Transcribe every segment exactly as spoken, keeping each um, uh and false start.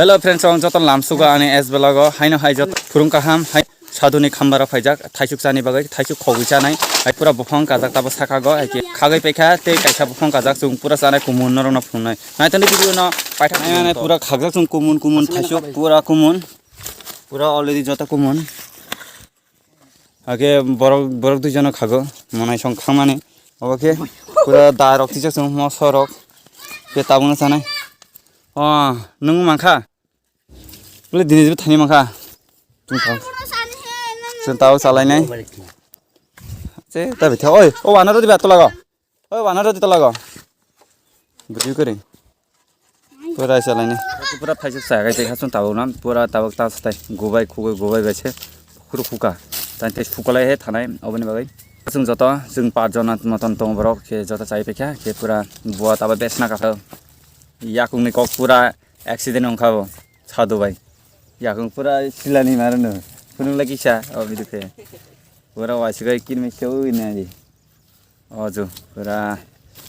Hello friends, ang joto lamsugo ani S vlog o. Haino hai jot phurung kaham, hai saduni khambaro phaijak, thaisuk chani bagwi, thaisuk khogwi chanai. Hai pura buphang kajak tabo sakago, hai khe khagwi paikha, tei kaisa buphang kajak chwng pura chanai kumun norokno phunuknai. Naitoni video no paithak nai, nai, pura khagjak chwng kumun, kumun, thaisuk pura kumun. Pura already joto kumun. Ake borok, borok dui jona khago, monai song khangmani. Obo khe pura da rok tisa song moso rok. Khe tabukno sanai. O, nung mankha? Bole dini jibo thani mankha. Chwng tau. Chwng tau salai nai. Che, ta bitha. Oi, o wana rodi ba tolago. Oi, wana rodi tolago. Budi kore. Pura salai nai. Pura thaisuk sa gai tei hasung tabuk nam. Pura tabuk ta satai. Gubai khugui gubai bai se. Khuru khuka. Tani tei sukolai he thanai. Oboni bagwi. Chwng joto, chwng pach jona moton tongo borok. Khe joto chai paikha. Khe pura bua tabo besna kakha. Yakungni kok pura accident wngkha bo. Sadu bai. Yakung pura silani marono. Phunuk lai kisa. O bidukhe. Pura waisugwi kirmi kheui nai. O ju pura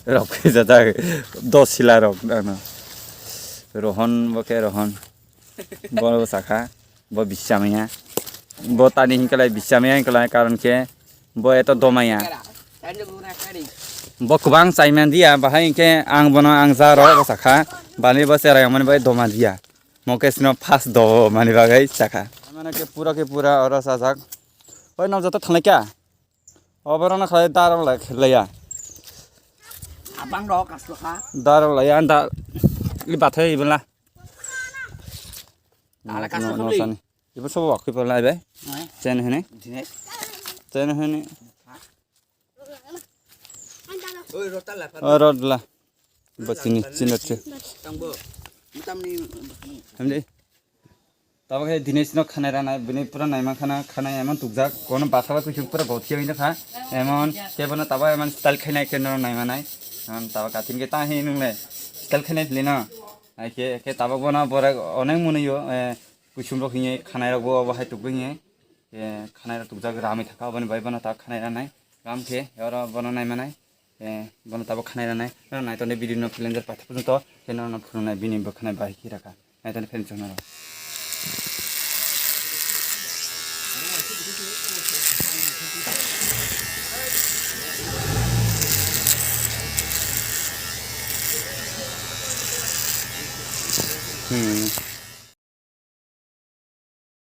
rok khe jajak dos sila rok ano. Rohon bo khe Rohon. Bo sakha. Bo bisamaya. Bo tani hinkalai bisamaya hinkalai karon khe bo eto domaya. Bo kwbang chaiman dia bahai hinkhe ang bono ang ja rok bo sakha. Bani bo cherai mani bai doma dia. Mokesno first do mani bagwi sakha. Mane khe pura khe pura oro sajak. Oi nang joto thanglai kha. Oborok no khlai darok lai khlaiya. Abang rok aslo kha. Darok laiya da i bathai ibla. Ala kaso no, no khuli. Sani. Ibo sobo wakhi pa lai bai. Oi. Chen hene. Dinesh. Chen hene. Oi, rota la. O rot la. Bo chini, chini rot che. Tangbo. Mutamni. Hamdi. Tabok khe Dinesh no khanai ranai, bini pura naima khana, khanai emon tukjak, kono basa bai kuchuk pura gothiya wngya kha, emon kebono tabok emon style khainai khe no naima nai, emon tabok katin khe ta hinwi nwngle style khainai pili no, ai khe, khe tabok bono bohrok onek mwnwi o, eh, kuchum rok hinwi khanai rok bo obo hai tukgwi hinwi, eh, khanai rok tukjak ramwi thaka, oboni bai bono tabok khanai ranai, ram khe oro bono naima nai. Eh, bono tabok khanai ranai, no naitoni video no philengjak paithak phunuto, khe no no phunuknai bini bwkhanai bai khe raka. Naitoni phen chongnaro. Hmm.